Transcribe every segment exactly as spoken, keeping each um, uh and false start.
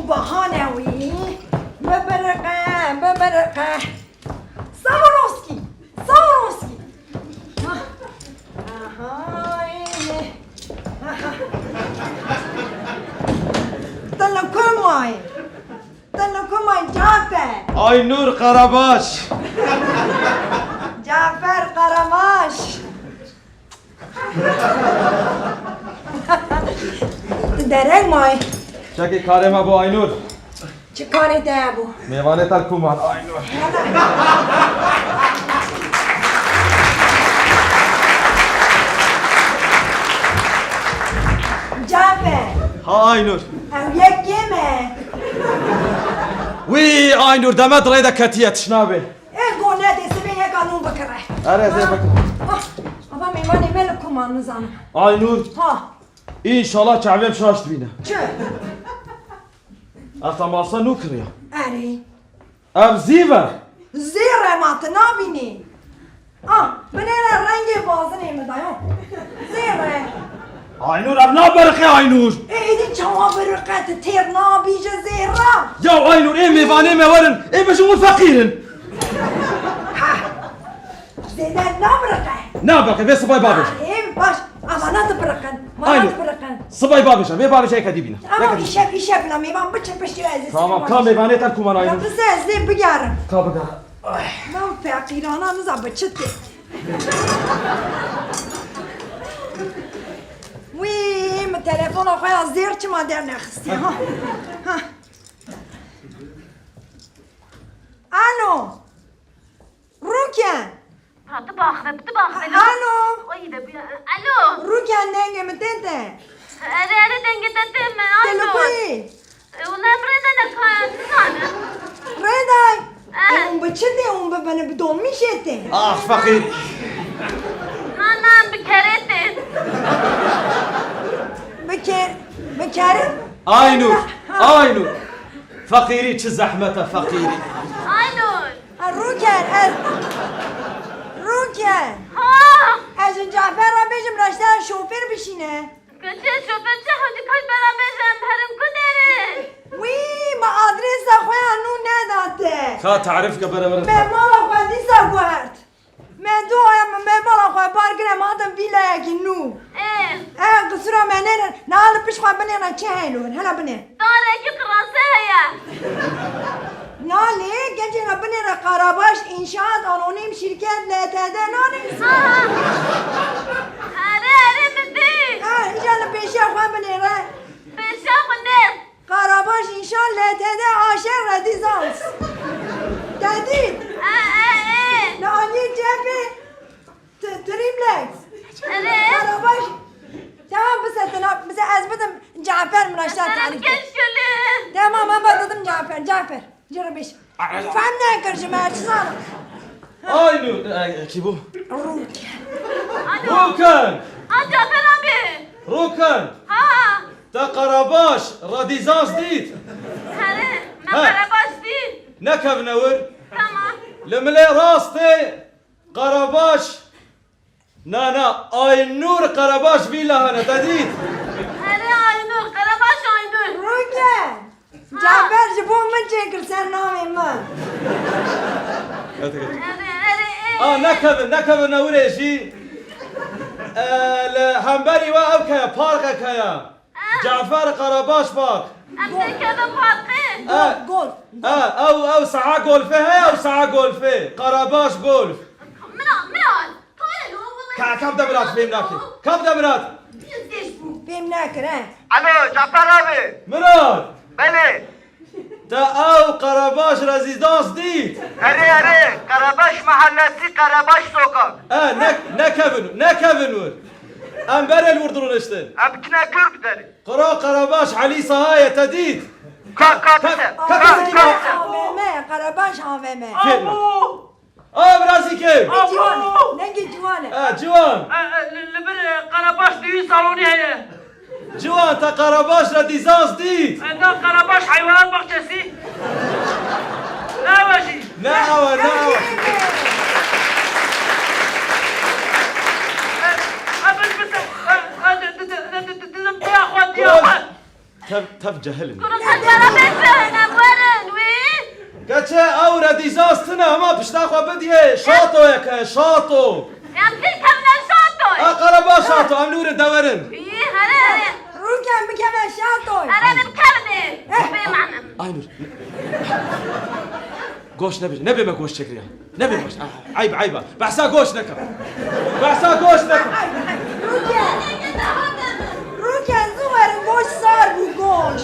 Bahane wî, bibiriqe, bibiriqe. Sawarovskî, Sawarovskî. Ha. Aha, ê. Aha. Te li ku mayî? Te li ku mayî Cafer? Aynur Karabaş. Cafer Karabaş. Tu dereng mayî. Çekê karê me bo Aynur. Çi karê te hebû? Mêvanê te li ku man Aynur. Cafer. Ha Aynur. Ew yek kêm e. Wî Aynur, deme di rê de ketiye, tişt nabe. Ê go nedê, sibê yeka nû bikire. Erê, ez ê bikim. Ah, ava mêvanê me li ku man nizanim. Aynur. Ha. Înşallah çavêm şaş dibîne. Çi? Ev te masa nû kiriya. Erê. Ev zîv e. Zêr e ma tu nabînî. Ah, binêre rengê bazinê min dayo. Zêr e. Aynur, ev nabiriqe Aynur. Ê, êdî çawa biriqe, tu têr nabî ji zêra? Ya Aynur, ê mêvanê me werin, ê bêjin wî feqîr in. Ha, zêde nabiriqe. Nabiriqe, vê sibay bavêje. Ê, baş, avana dibiriqin, vana Aynur, dibiriqin. Sibay bavêje, vê bavêje yeke dî bîne. Ama Yeke dî. Îşev, îşev bila mêvan biçe piştî ez ê Tamam, sibay ka bavêje. Mêvanê te li ku man Aynur. Ya bize ez ê bigerim. Ka bigere. Ay. Lan feqîrana niza bi çi tê. Wî, min telefona xwe ya zêr çima dernexistî, ha? Ha. Alo. Rûken. Ha, tu baxve, tu baxve, lo. Alo. Oy de bir, alo. Rûken, dengê min tên te. Erê, erê, dengê te tên me, Te li alo. Ku yî? E, wala em rê de ne ka, nizanim. Rê de? Eh. E, hûn bi çi tê, hûn bi, bi, bi dolmîşê tê? Ah, feqîr. Na, na, bi kerê tê. Bi ke-, bi kerê? Aynur, Ha. Aynur. Feqîrî çi zehmet e, feqîrî. Aynur. Ha, Rûken, ez, Rûken. Ha. Ez ji Cafer re bêjim, reşteya şofêr bişîne. Keçê şofêr çi hewce kaç bera bêje em herin ku derê? Wî, me adresa xwe ya nû nedate. Ka tarif ke bere bere. Me mala xwe dîsa guhert. Me doya min me mala xwe bar kir, em hatin vîlayekî nû. Ê. E, qisura me nêne, niha li pişt xwe binêre çi heylo, hela binê. Darekî qirase heye. Na lê, gencê re binêre Karabaş İnşaat Anonim Şirket L T D nanê. Ha. Erê, erê, min dî. Ha, îca li pêşiya xwe binêre. Pêşiya xwe ne? Karabaş İnşaat L T D A Ş Redizans. Te dît? E, e, e. Li aliyê cepê t-, Trimlex. Erê. Karabaş. Tamam, bise tena, bise ez bidim Cafer min aşta tarif. Keşkülü. Tamam, ama dedim Cafer, Cafer. Cere beş. Fem nekir ji me, çi zanim. Aynur, e, kî bû? Rûken. Alo. Rûken. Ha, Cafer abi. Rûken. Ha. Te Karabaş, Radîzans dît? Here, me He. Karabaş dît. Nekevine wir. Tamam. Li milê rastê Karabaş. Na, na, Aynur Karabaş vîla hene, te dît? Here Aynur, Karabaş Aynur. Rûken. Ha. Cafer ji bo min çêkir ser navê min. Erê, erê, erê. A, nekevin, nekevin ewirê jî. E, li hemberî we ew kaya, parkek heye. Ah. Cafer Karabaş Park. Em tê kevin parkê. E, Golf, golf. E, ew, ew saha golfê heye, ew saha golfê. Karabaş Golf. Min a, min a. Ka, kam de Mirat fêm nake. Kam de Mirat. Fêm nakir, he. Alo, Cafer abi. Mirat. Belê. Te ew Karabaş Rezîdans dît? Erê, erê, Karabaş Mahallesi, Karabaş Sokak. E, ne, nekevin, nekevin wir. Em berê li wir dirûniştin. Em biçine kir bi derê. Qura Karabaş Elî Saha ye, te dît? Ka, ka, Ka, bise. ka, Ka, ka, ka, ka. A V M, Karabaş A V M. Fêrme. Abo! A, birazî kêm. Abo! Ciwan e, dengê ciwan e. E, ciwan. E, e, li, li bir, e, Karabaş düğün salonî heye. Ciwan, te Karabaş Redîzans dît? E, na Karabaş hayvanat bahçesi. Ne ew e jî? Ne ew e, ne ew e. E, e, bi, bi, e, e, di, di, di, di, di, di, di, diya xwe, diya xwe. Tev, tev cehil in. Kurun hekara bêfehm em werin wî. Keçe ew redîzaz tine hema pişta xwe bidiyê. Şatoyek e, şato. Em kî kevne şatoy. A qereba şato, em nûre dewerin. Wî, here, here. Rûken bikeve şatoy. Here, min kevne. Eh. Bê manem. Aynur. Goş nebêje, nebê me goş çekiriya. Nebê goş. Ah, eyb, eyb e. Behsa goş neke. Behsa goş neke. Rûken. Rûken, zû werin, goş sar bû, goş.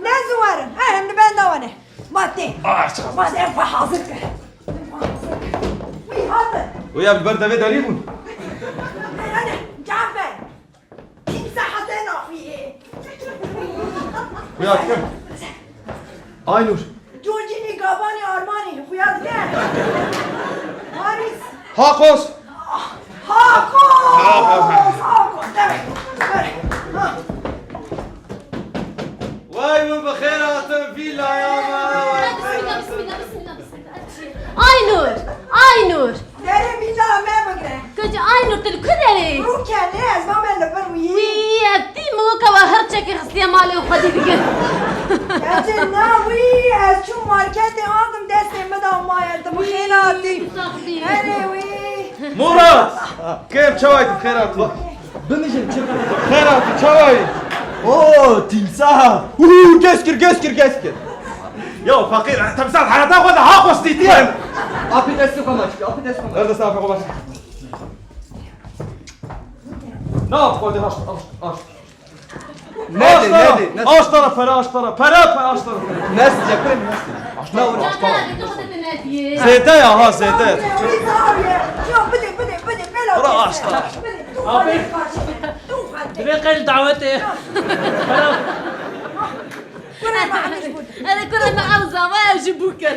Ne zû werin. Eh, em li benda wan e. Ma tê. Ah, Ma tê, em xwe hazir kir. Em xwe hazir kir. Wî hazir. Wî ya bi ber devê derî bûn. Hadi, Cafer. Kimse hata naxuye. Xuya kim? Aynur. Georgini Gabani Armani. Xuya dike. Paris. Hakos. Hakos. Hakos. Hakos. Evet. Evet. Ha. Vay min bi xêr hatin vîlaya me. Bismillah, bismillah, bismillah, bismillah. Aynur, Aynur. Derê vîlaya me bigre. Kocî Aynur, tu li ku derê? Rûkenê, ez mame li vir wî. Wî, ev tî min weke we her çekê xistiye malê û xwedî digir. Ecê na wî, ez çûm marketê andim destê min da maye, tu bi xêr hatî. Sax bî. Erê wî. Murat! Kêm çawayî tu bi xêr hatî. Bimijin, çi? Xêr hatî, çawayî? Oo, timsah! Uhu, gez kir, gez kir, gez kir. Ya feqîr, timsah heyata xwe de ha xwestîtiye. Apî destê xwe maç, apî destê xwe maç. Ver destê apî xwe maç. Na, xwe de haş, haş, haş. Nedê, nedê, nedê. Aş tara pere, aş tara. Pere, pere, aş tara. Nest, cepirê mi nest? Aş tara, aş tara. Zêde ya ha, zêde. Bira aş tara. Abi, divê qey li dawetê. Pere. Erê kurê me ew zava ew jî bû kir.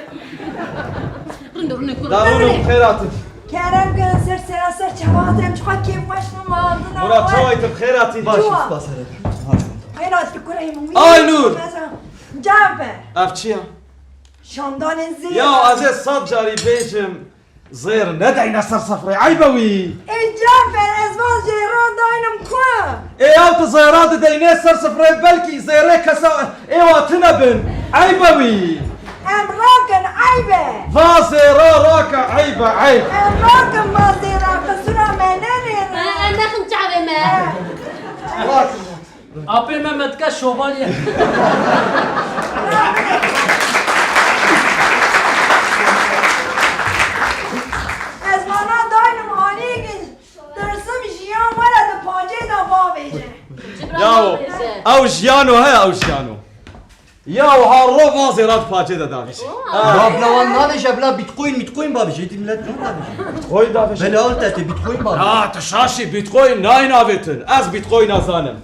Rûne, rûne kurê. La rûne, xêr hatin. Kerem kin, ser sera ser çavat em çiqa kêfxweş min mandina. Murat, çawayî tu bi xêr hatî? Baş, spas, here. Xêr hatî kurê min. Aynur! Cafer. Ev çi ya? Şandanên zêr. Ya, ez ê sed carî bêjim, zêr nedeyne ser sifrê, eyb e wî. Ê Cafer, ez van zêra daynim ku? Ê ew tu zêra dideyne ser sifrê, belkî zêrê kesa ê wa tune bin. Eyb e wî. Em rakin, eyb e. Va zêra rake, eyb e, eyb. Em rakin, va zêra, qisura me nenêrin. Em nexin çavê me. Rakin. Apê me me dike şovalye. Ez vana daynim alîgin. Tirsim jiyan were di pacê de bavêje. Yaw, ew jiyano he, ew jiyano. Yaw, har ro vazê rat pacê de davêje. Babla wan navêje, bila bitcoin, bitcoin bavêje, di millet ne davêje. Bitcoin davêje. Belê, al tete bitcoin bavêje. Ya, tu şaşî, bitcoin nayê navêtin. Ez bitcoin nazanim.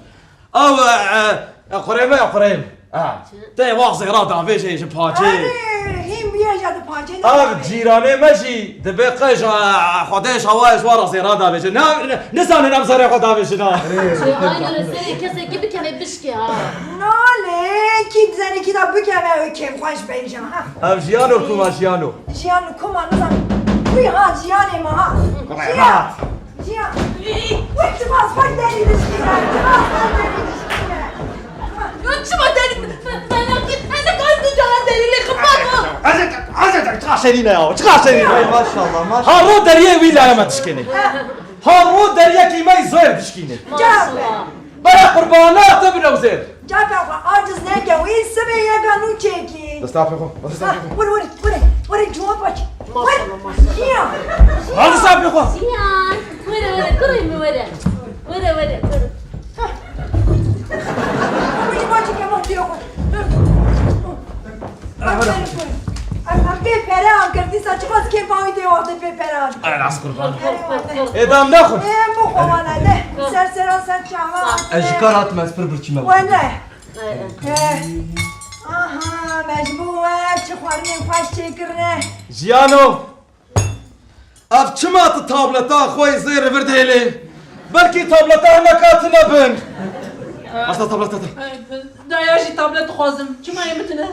Ew, e, e, e, qurê me, qurê me. Ha. Tê wextê ra davêjê ji pacê. Erê, hîn bûye ji di pacê de. Ev cîranê me jî dibe qey ji, e, xwedê ji hewa ji wa ra zêra davêje. Ne, ne, nizanin em zerê xwe davêjin ha. Erê, Aynur, serê kesekî bikeve bişkê ha. Nalê, kî zerê kî da bikeve, ew kêfxweş bêje ha. Ev jiyano kuma jiyano. Jiyan kuma nizanim. Wî ha jiyanê me ha. Jiyan. Jiyan. Wek çima xwe derî dişkîne? Çima xwe derî dişkîne? Ya çima derî? Fenakî, ez ê karim tu cara derî lê xepat bû. Ez ê, ez ê, çiqa şerîne ya, çiqa şerîne. Ey maşallah, maşallah. Ha ro deriyê wî laya me dişkîne. Ha ro deriyekî me zêr dişkîne. Maşallah. Bere qurbana te bin ew zêr. Cafer xwe aciz neke, wî sibê yeka nû çêkî. Destê apê xwe, destê apê xwe. Were, were, were, were, cuma baş. Maşallah, maşallah. Jiyan. Al destê apê xwe. Jiyan. Were, were, kurê min were. Were, were, were. Were, were, were. Em, em pê pere an kir, dîsa çiqas kêfa wî tê wextê pê pere an. Ay, rast qurban. Ê, dam nexwe. Ê, em bixwe wana, ne. Ser sera ser çava. Ez ji kar hatim, ez pir birçî me. Wele. He. Aha, me ji bo we çi xwarinên xweş çêkirine. Jiyano. Ev çima tu tableta xwe yê zêr li vir dihêlê? Belkî tableta hineka tune bin. Asta tableta te. Daya jî tablet dixwazim. Çima yê min tune?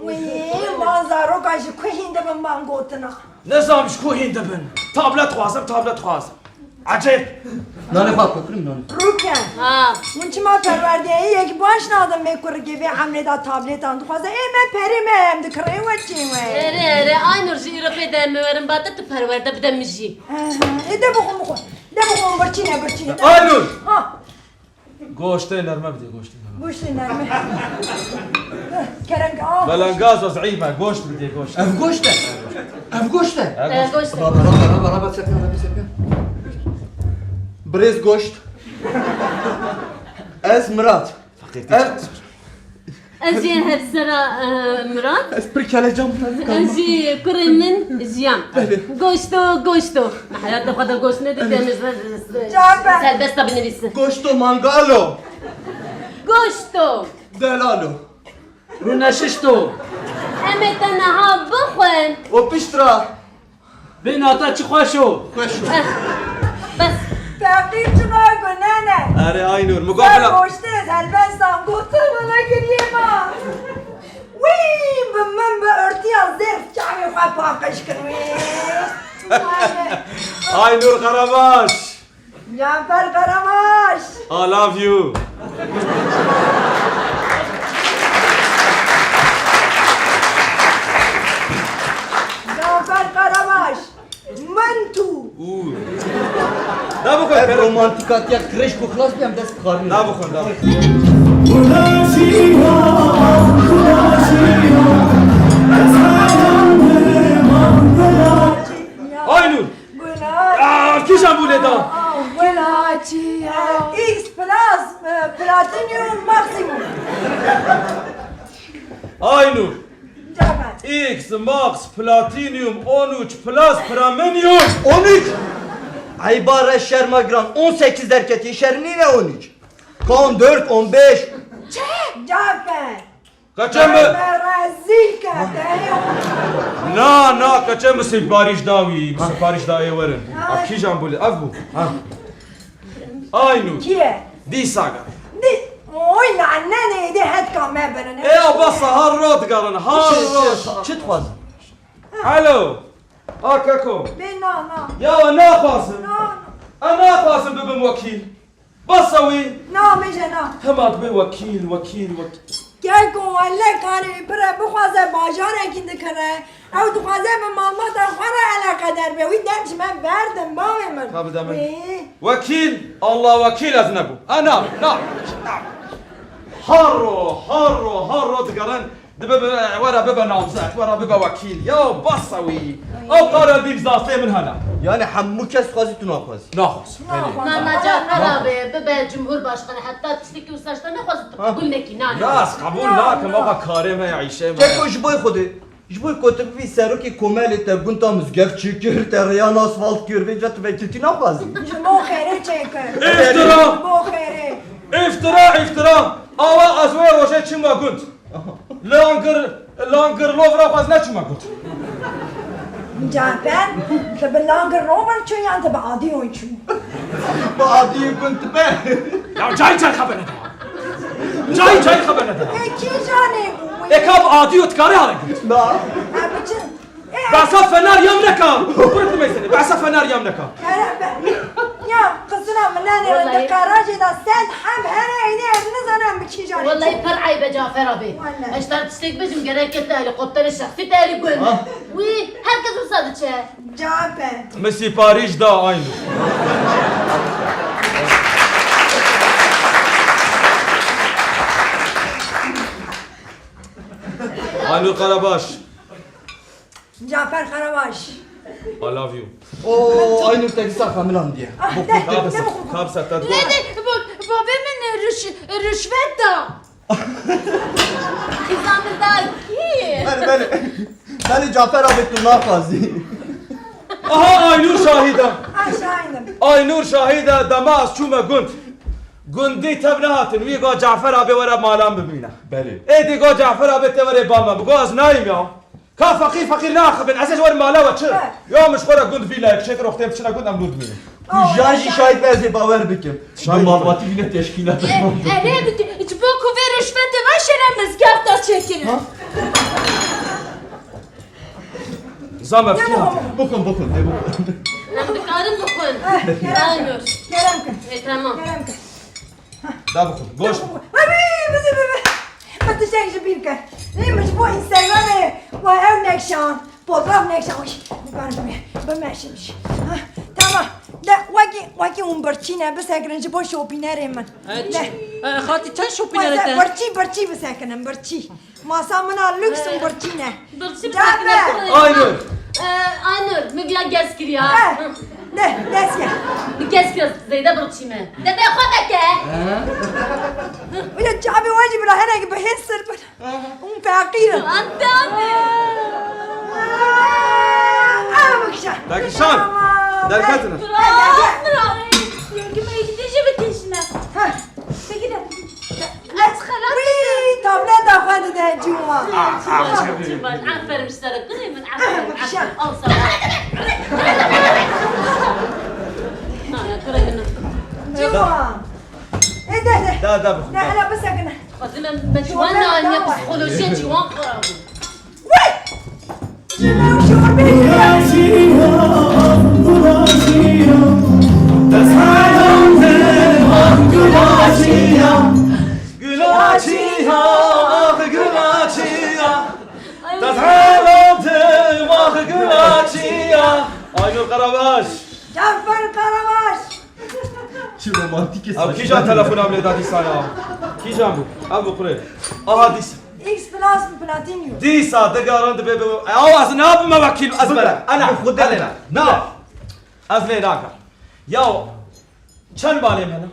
Wî, van zaroka ji ku hîn dibin van gotina. Nizam ji ku hîn dibin. Tablet dixwazim, tablet dixwazim. Ecêb. Nanê xwe kokirim nanê. Rûken. Ha. Hûn çima perwerdeyê yek ba Baş nadim vê kurikê vê emrê de tabletan dixwaze. Ê me perê me em dikirê we çê we. Erê, erê, Aynur jî îro pê de em werin bate tu perwerde bide min jî. He, he. Ê de bixwe, bixwe. De bixwe, birçîne, birçîne. Aynur! Ha. Goştê nerme bidê, goştê nerme. Goştê nerme. Kerem ke, ah. Belengaz o zeîf e, goşt bidê, goşt. Ev goşt e. Ev goşt e. He, goşt. Goşt e. Raba, raba, raba, raba, serkan, raba, serkan. Birêz goşt. Ez Mirat. Feqîrtî çaxsor. Ez jî hevsera, e, Mirat. Ez pir kelecan bûm. Ez jî kurê min Jiyan. Belê. Goşto, goşto. Me heyatê xwe de goşt nedîtiye, em ê serbest de binivîsin. Goşto mangalo. Goşto. Delalo. Rûneşişto. Em ê te niha bixwin. O pişt ra. Vê nata çi xweş o. Xweş o. Eh, bes. Feqîr çima gunene. Erê Aynur, min got Ser bila. Goştê helbestan gotin wele giriyê ma. Wî, bi min bi irtiya zêr çavê xwe paqij kir wî. Aynur Karabaş. Cafer Karabaş. I love you. Cafer Karabaş. Min tu. Û. Da bixwe, Ev pere- romantîkatiya kirêş ku xilas bî, em dest dixarînin. Da bixwe, da bixwe. Aynur. Aa, kîjan bû lê da? Welaçî. X plus, e, platinum maksimum. Aynur. Cafer. X, Max, Platinum, on üç Plus, Premium. On üç! Eyba re şerma giran, on sekiz derketiye, şer nîne on üç. Ka on dört, on beş. Çi? Cafer. Keçe mi? Te me rezîl kir, te yê. Na, na, keçe mi siparîş da wî, mi siparîş da ê werin. Ay. A kîjan bû lê, ev bû. Ha. Aynur. Kî ye? Dîsa gel. Dî-, oy, lanenê êdî hetka me birin. Ê, a basa, har ro digerin, har ro. Çi, çi, çi dixwazin? Alo. A keko. Bê na, na. Ya, naxwazim. Na, na. A naxwazim bibim wekîl. Basa wî. Na, bêje na. Hema dibe wekîl, wekîl, wekîl. Keko, wele karê pire bixwaze bajarekî dikire. Ew dixwaze bi malbata xwe re eleqedar be. Wî dem ji me berdin, bavê min. Ka bide min. Wê. Wekîl, Allah wekîl ez nebûm. Ha, na, na, na. Harro, harro, harro digerin. Dibe, were bibe namzet, were bibe wekîl. Ya basa wî. Ew qara dîm zastê min hene. Yani hemû kes dixwazî tu naxwazî? Naxwazim. Naxwazim. Belê. Mama Cafer abi, bibe cumhurbaşkanı, heta tiştekî wisa ji te nexwazî tu Ha. qebûl nekî, na, na. Na, ez qebûl nakim, baba, karê me ya, îşê me. Keko ji bo Xwedê. Ji bo ku tu bibî serokê komelê te gunta mizgeft çêkir, te rêyan asfalt kir, vêca tu vekiltî naxwazî. Ji bo xêrê çêkir. Îftira! Ji bo xêrê. Îftira, îftira! Awa ez wê rojê çûme gund. Langir, langir lovra xwe ez neçûme gund. Cafer, tu bi langir rover çû yan tu bi adîyon çû? Bi adîyê gund tu be. Ya cayî cayî xebere de. Cayî cayî xebere de. E, kîjanê bû? E, ka bi adîyo dikare hale gund. Na. E, biçin. E, Behsa fener yam neka. Bırak meyzeni. Behsa fener yam neka. Kere be. Ya, qizina min nenê Wallahî. Di garajê de sed heb here, eynî ez nizanim bi kîjanê çû. Wallahî pir eyb e Cafer abi. Wallahî. Ez te tiştek bêjim, gerek te helikopterê şexsî te erî gund. Ha. Wî, herkes wisa diçe. Cafer. Min sîparîş da Aynur. Aynur Karabaş. Cafer Karabaş. I love you. O, Aynur te dîsa xemilandiye. Ah, de, de, de, de, de. Kabsa te Ne de, ba-, babê min rüş-, rüşvet da. Kîza min da kî? Belê, belê. Belê Cafer abi tu naxwazî. Aha, Aynur şahîd e. Ha, şahîd im. Aynur şahîd e, dema ez çûme gund. Gundî tev nehatin, wî got Cafer abi were malan bimîne. Belê. Êdî got Cafer abi te were bal me. Bi got ez nayîm ya. Ka feqîr feqîr naxivin, ez ê ji wer mala we çi? He. Ya min ji xwe re gund vîlayek çêkir, wextê em biçine gund em nû dimînin. Tu jan jî şahid be, ez ê bawer bikim. Şahid be. Malbatî bîne teşkîlat. E, erê, bi-, ji bo ku vê rişvetê ve şêre mizgefta çêkirin. Ha? Zame fikir hate. Bixwin, bixwin, ê bixwin. Em dikarin bixwin. He, kerem. Aynur. Kerem kin. E, tamam. Kerem kin. Da bixwin. Goşt. Hadi, bizi Şan, pozraf ne şan, uy, biber bime, bime şimdi. Ha, tamam. De, wekî, wekî hûn birçî ne, bisekirin ji bo şopînerê min. E, De. ç-, e, xatî çend şopînerê Masa te? Birçî, birçî bisekinin, birçî. Masa min a lüks û birçî ne. Birçî Cafer. bisekinin. Aynur. E, Aynur, min viya gez kiriya. Eh, de, gez kir. Min gez kir, zêde birçî me. De be xwe veke. Uya çavê we jî bira henekî bi hêz sir bin. Hûn feqîr in. Ante, ante. Ah, ah, bikişe. Dakişan. Tamam. Derketine. Bira, bira. Yengê me yekî dê jî bikişine. Ha. Peki de. Ez xelas Wî, tableta xwe dide ciwan. Ciwan, ciwan. Aferin ji te re. Kurê min, aferin, aferin. Al sana. Ha, ya, kurê min. Ciwan. E, de, de. Da, da, bixwe, De, da. hele bisekine. Xwedî me, me ciwan neaniye, psîkolojiyê ciwan xerab bû. Wî! Ji me û şorbê Gulaçiya, gulaçiya, destxelam te, ah, gulaçiya. Gulaçiya, ah, gulaçiya. Destxelam te, ah, gulaçiya. Aynur Karabaş. Cafer Karabaş. Çi romantîk e. Ew kîjan telefona min lê da dîsa ya? Kîjan bû? Ev bû kurê. Aha dîsa. X Plus Platinum. Dîsa digaran dibe bi. Ew ez nabime wekîl ez bere. Ana. Bi Xwedê. Ana. Na. Ez lê nakim. Ya çend malê me ne?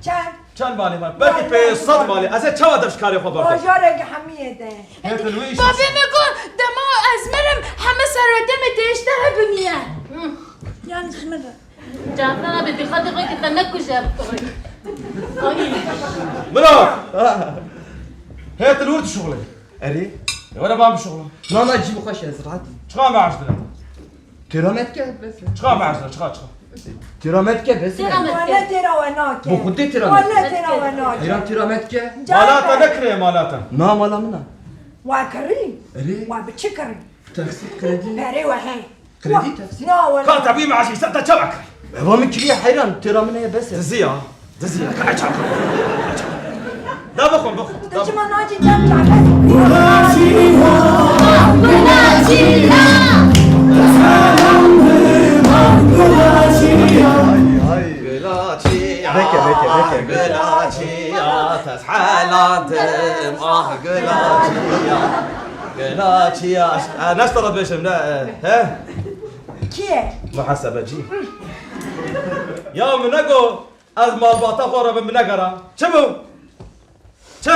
Çend? Çend malê me? Belkî pê sed malê. Ez ê çawa dev ji karê xwe berdim? Bajarek hemiyê de. Hêtin wî iş. Babê me got, dema ez mirim, heme serwetê me têşte hebimiye. Yanlış mi? Cafer abi, dixwazî xwe ki te nekuje ev kurê. Ay. Mira! Hêtin wir dişuxulê. Erê? E, were ban bişuxulin. Na, na, cî bixwe şe, ez rahat im. Çiqa maaş dine? Têra me dike, bes e. Çiqa maaş dine, çiqa, çiqa? Têra me dike, bes e. Têra me dike. Wele têra we nake. Bo xwe dê têra me dike. Wele têra we nake. Heyran têra me dike. Mala te ne kirê, mala te? Na, mala min e. Wa kirî? Erê. Wa bi çi kirî? Taksî, kredî. Perê we heye. Kredî, taksî. Na, wele. Ka te bî maaşî ser te çawa kirî? Eva min kiriye heyran, têra min heye bes e. Dizî ya. Dizî ya. Ka çawa kirî? Da bixwin, bixwin. Tu çima nacî cem çawa? Gulaçiya. Gulaçiya. Gulaçiya. Veke, veke, veke, veke. Gulaçiya. Tezhelatim, ah, gulaçiya. Gela çi ya? E, ne stara dibêjim, ne, e, he? Kî ye? Muhasebecî. Ya min nego, ez malbata xwe re bim, min negera. Çi bû? Çi?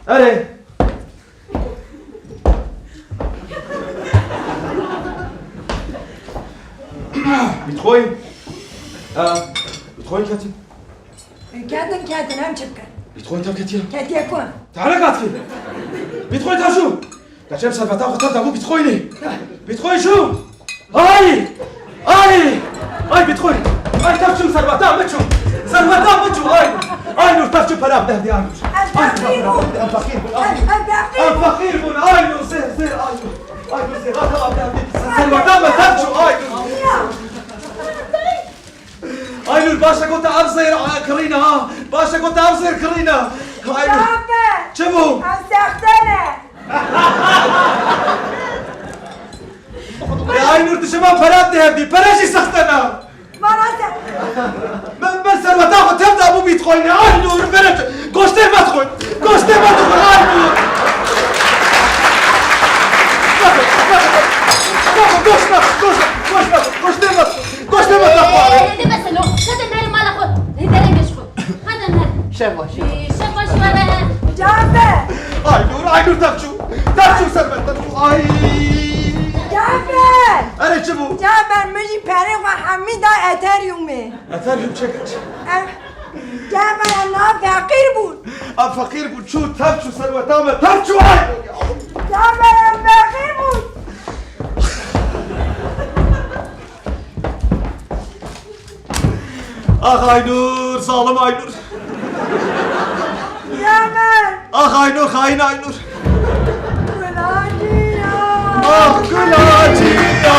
Erê. Bitcoin. E, Bitcoin ketî. Ketin, ketin, em çi bikin? Bitcoin tev ketiye. Ketiye ku? Te hele kat kir. Bitcoin tev çû. Te çem serveta xwe tev dabû Bitcoinê. Bitcoin çû. Ay! Ay! Ay Bitcoin! Ay tev çû, serveta min çû. Serveta min çû. Ay! Ay Nur, tev çû, pera bide hevdî, Ay Nur. Ay, feqîr bûn. Em feqîr bûn. Ay! Em feqîr bûn. Ay Nur, zêr, zêr, Ay Nur. Ay Nur, zêr, hadi, hadi, hadi. Serveta min tev çû, Ay Nur. Aynur, baş e ku te ev zêr, a, kirîne ha. Baş e ku te ev zêr kirîne. Aynur. Çape! Çi bû? Ev sexte ne. Ya Aynur, tu ji me pere dihevdî. Pere jî sexte ne. Bana se- Min, min serweta xwe tev dabû Bitcoinê. Aynur, bere tu. Goştê me dixwin. Goştê me dixwin, Aynur. Goşt me, goşt, goşt me, goştê me dixwin. Goştê me te xwarin. Hêdî bes e lo. Hede nere mala xwe. Hede nere geç xwe. Hede nere. Şev baş. Ee, şev baş were. Cafer! Ay Nur, ay Nur, tev çû. Tev çû ser me, tev çû. Ay. Cafer! Erê çi bû? Cafer, min jî perê xwe hemî da Ethereumê. Ethereum çek. Em, Cafer, em na feqîr bûn. Em feqîr bûn, çû, tev çû, serweta me tev çû, ay. Cafer, em feqîr bûn. Ax Aynur, zalim Aynur. Cafer! Ax Aynur, xain Aynur. Gulaçiya! Ax Gulaçiya!